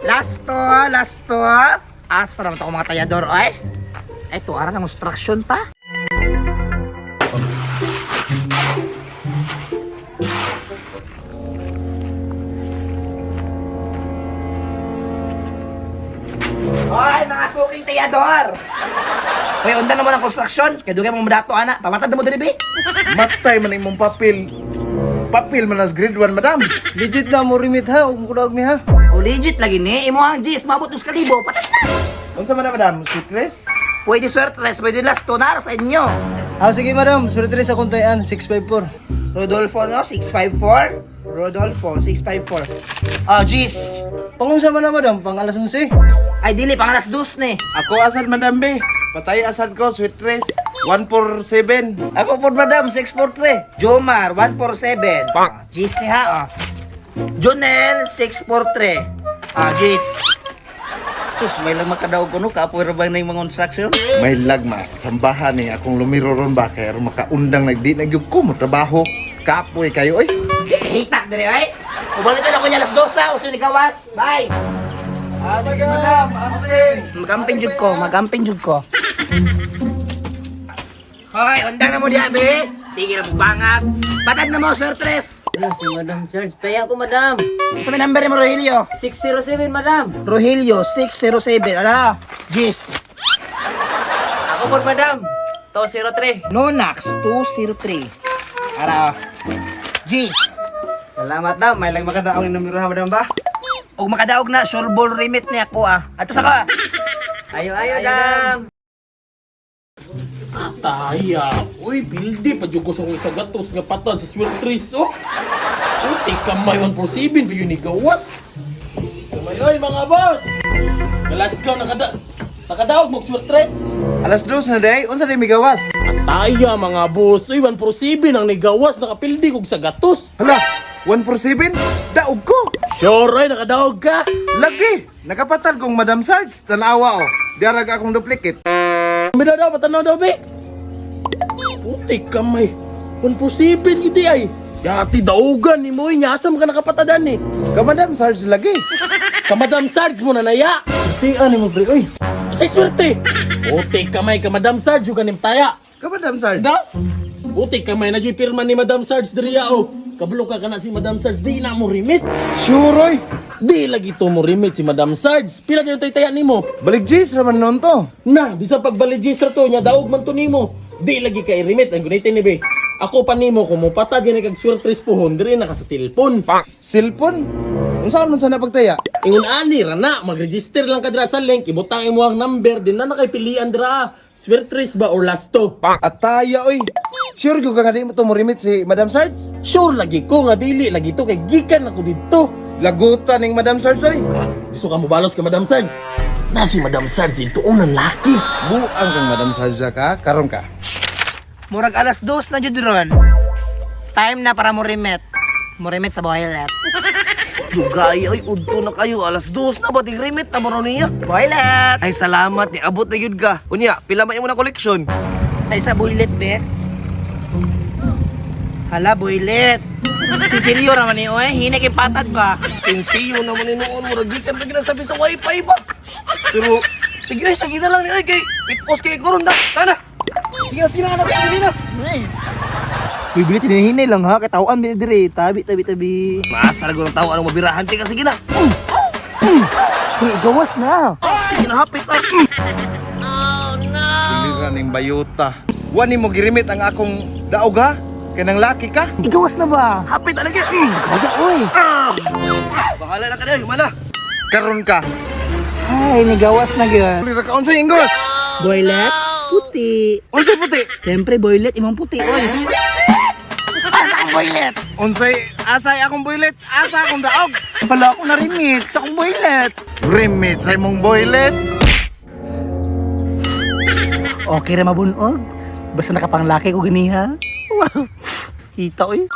Last to, last to. Asa naman to mga tayador, ay. Ay, to ara ng instruction pa. Hoy, mga suking tayador! Hoy, undan naman ang construction. Kay dugay mo dato ana. Pamatad na mo diri, be. Matay man imong papel. Papel man as grade 1, madam. Legit na mo remit ha, ug mukudaog mi ha. O legit lagi ni imo ang G's mabot us kalibo. Patad na. Unsa man na, madam? Sweetress? Pwede swertres, pwede last to na sa inyo. Ah, sige madam, sulod sa akong tayan, 654. Rodolfo no, 654. Rodolfo 654. Ah, G's. Pangunsa man na madam, pang alas 11. Ay dili pang alas 2 ni. Ako asad, madam be. Patay asad ko, sweetress. 147. Ako po madam, 643. Jomar 147. Ah, G's ni ha. Ah. Jonel 643. Ah, G's. Sus, may lang makadaog ko no, kapoy ra ba na yung mga instruction? May lagma. Sambahan ni akong lumiro ron ba kay aron makaundang nagdi nagyug ko mo trabaho. Kapoy kayo oy. Hitak dire ay. Ubalitan ako niya alas 2 ha, uso ni gawas. Bye. Ah, sige, madam. Amping. Magamping jud ko, magamping jud ko. Hoy, undang na mo diya, be. Sige na mo bangag. Patad na mo, Sir Tres. Ano si Madam Charge? Taya ko, Madam. Sa may number ni mo, Rogelio. 607, Madam. Rogelio, 607. Ala, Gis. Ako po, madam. 203. Nonax, 203. Ara, Gis. Salamat na, may lang makadaog ni numero ha madam ba? Og makadaog na, sure ball remit niya ako ah. Ato sa ka. Ayo, ayo, Dam. Taya. Uy, pildi pa jud ko sa akong isa gatos nga patad sa Sweet oh. Uti kamay 147 pa yun ni gawas. Kamay oy mga boss. Galasgaw nakadaog mo Sweet Alas 2 na day. Unsa day migawas? Taya mga boss, uy 147 ang nigawas nakapildi kog sa gatos. Hala, 147? Daog ko. Sure ay nakadaog ka. Lagi. Nakapatad kong Madam Sarge. Tanawa oh. Diarag akong duplicate. Mira daw patanaw daw be. Puti kamay. 147 yun di ay. Yati daugan ni mo, asa mo ka nakapatadan eh. Ka Madam Sarge lagi. Ka Madam Sarge mo na naya. Tian ni mo pre, oy. Say swerte. Puti kamay ka Madam Sarge yung kanim taya. Ka Madam Sarge. Da? Puti kamay na dyo'y pirma ni Madam Sarge diriya oh. Kabalo ka kana si Madam Sarge, di na mo remit. Sure oy. Di lagi to mo remit si Madam Sarge. Pila din tay taya nimo? Balik G's raman nun to. Na, bisan pagbaligis ra to nya daog man to nimo. Di lagi ka i-remit ang gunitin ni be. Ako pa nimo kung mopatad gani kag swertres puhon diri na ka sa cellphone. Cellphone? Unsa man sana pagtaya? Ingon ani ra na, mag-register lang ka dira sa link, ibutang imo ang number din na nakay pilian dira. Ah. Swertres ba or lasto? Ataya oy. Sure gyud ka nga di mo to mo remit si Madam Sarge? Sure lagi ko nga dili lagi to kay gikan ako didto. Lagutan ning Madam Sarge oy. Gusto ka mobalos kay Madam Sarge? Na si Madam Sarge dito unang laki. Buang kang Madam Sarge ka, karon ka. Murag alas 2 na jud ron. Time na para mo remit. Mo remit sa boilet. Dugay, ay, udto na kayo. Alas 2 na ba? Ting remit na mo raw niya. Boilet. Ay, salamat. Ni abot na yun ka. Unya, pila man imo na koleksyon. Ay sa boilet be. Hala boilet. Sisilyo raman ni oy, hinay kay patad ba? Sinsiyo naman ni noon. Murag gikan pa ginasabi sa wifi ba? Pero, sige, ay, sige na lang ni ay, kay pitos kay koron da. Tana. Sige na, sige na, anak. Sige na. Uy, bilit hinihinay lang ha, kay tawaan bin dire, tabi tabi tabi. Maasa ng tao anong mabirahan ka. Sige na. Uy, gawas na. Sige na, hapit ay. Kulira ning bayuta. Wa nimo girimit ang akong daog ha? Kay nang laki ka? Igawas na ba? Hapit alagi. Kaya oy. Bahala na ka na, humana. Karon ka. Ay, nigawas na gyud. Kulira ka unsay ingos? Boilet, puti. Unsay puti? Siyempre, boilet, imong puti, oy. Asa ang boilet? Unsay asay akong boilet? Asa akong daog? Wala ako na-remit sa akong boilet. Remit sa imong boilet. Okay ra mabunog. Basta nakapanglaki ko ganiha. Wow. Kita oy.